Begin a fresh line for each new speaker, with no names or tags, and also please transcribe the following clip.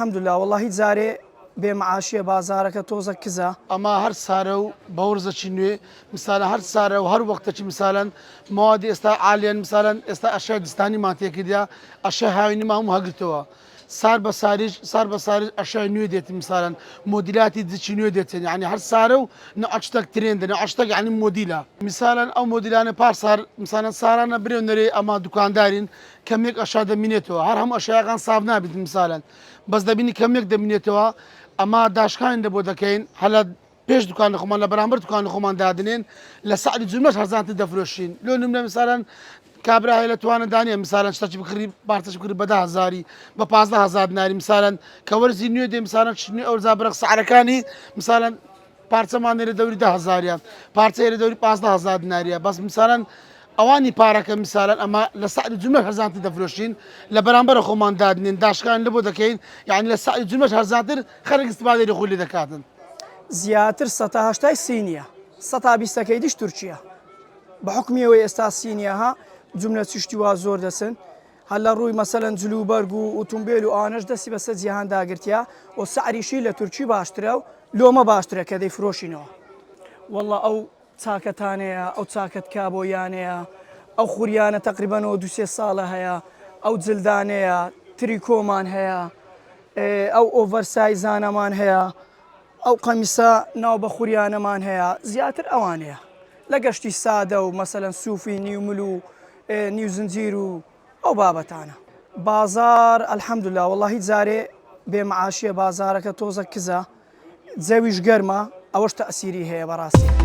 الحمدللە وەڵاهی جارێ بێ معاشیە بازارەکە تۆزە کزە.
ئەما هەر سارە و بە وەرزەکی نوێ مسالەن هەر سارە و هەر وەختەکی مسالەن مەوادی ئێستا عالیەن مسالەن ئێستا ئەشیای زستانیمان تێکردیا ئەشیای هاوینیمان هەموو هەگرتەوە سار بە ساریش سار بە ساریش ئەشیای نوێ دێت مسالەن مۆدیلاتی جچی نوێ دێتن یعنی هەر سارە و نەعە شتەک ترێندە نەعە شتەک یعنی مۆدیلە مسالەن ئەو مۆدیلانە پار سار مسالەن سارانە برێ و نەرێ ئەما دوکاندارین کەمێک ئەشا دەمینێتەوە هەر هەموو ئەشیاکان ساف نابیت مسالەن بەس دەبینی کەمێک دەمینێتەوە ئەما داشکانی لە بۆ دەکەین هەلە پێش دوکانی خۆمان لە بەرامبەر دوکانی خۆمان دادنێن لە سعری جملەش هەرزانتر دەفرۆشین لۆ نمونە مثالەن کابرا هەیە لە توانە دانیە مثالەن شتەکی بکڕی پارچەش بکڕی بە 10 هەزاری بە 15 هەزار دیناری مثالەن کە وەرزی نوێ دێ مثالەن شت نوێ ئەورزا برق سعرەکانی مثالەن پارچەمان لە دەوری 10 هەزاریان پارچە لە دەوری 15 هەزار دیناریە بەس مثالەن ئەوانی پارەکە مثالەن ئەمە لە سعری جملەش هەرزانتر دەفرۆشین لە بەرامبەر خۆمان دادنێن داشکان لە بۆ دەکەین یعنی لە سعری جملەش هەرزانتر خەرک استفادەی لە خۆی لێ دەکاتن.
زیاتر سەتا هەشتای سینیە سەتا بیستەکەی دیش تورکیە بە حوکمی ئەوەی ئێستا سینیە ها جوملە چشتی وا زۆر دەچن هەر لە ڕووی مەسەلەن جل و بەرگ و ئوتومبێل و ئەوانەش دەستی بەسەر جیهان داگرتیە و سعریشی لە تورکی باشترە و لۆمە باشترە کە دەیفرۆشینەوە واللە ئەو چاکەتانەیە ئەو چاکەت کابۆیانەیە ئەو خوریانە تەقریبەنەوە دوسێ ساڵە هەیە ئەو جلدانەیە تریکۆمان هەیە ئەو ئۆڤەرسایزانەمان هەیە ئەو قەمیسە ناو بە خوریانەمان هەیە زیاتر ئەوانەیە لە گەشتی سادە و مەسەلەن سوفی نیو مل و نیو زنجیر و ئەو بابەتانە. بازاڕ الحمدللە وەڵاهی جارێ بێ معاشیە بازاڕەکە تۆزە کزە جەویش گەرمە ئەوەش تەئسیری هەیە بەڕاستی.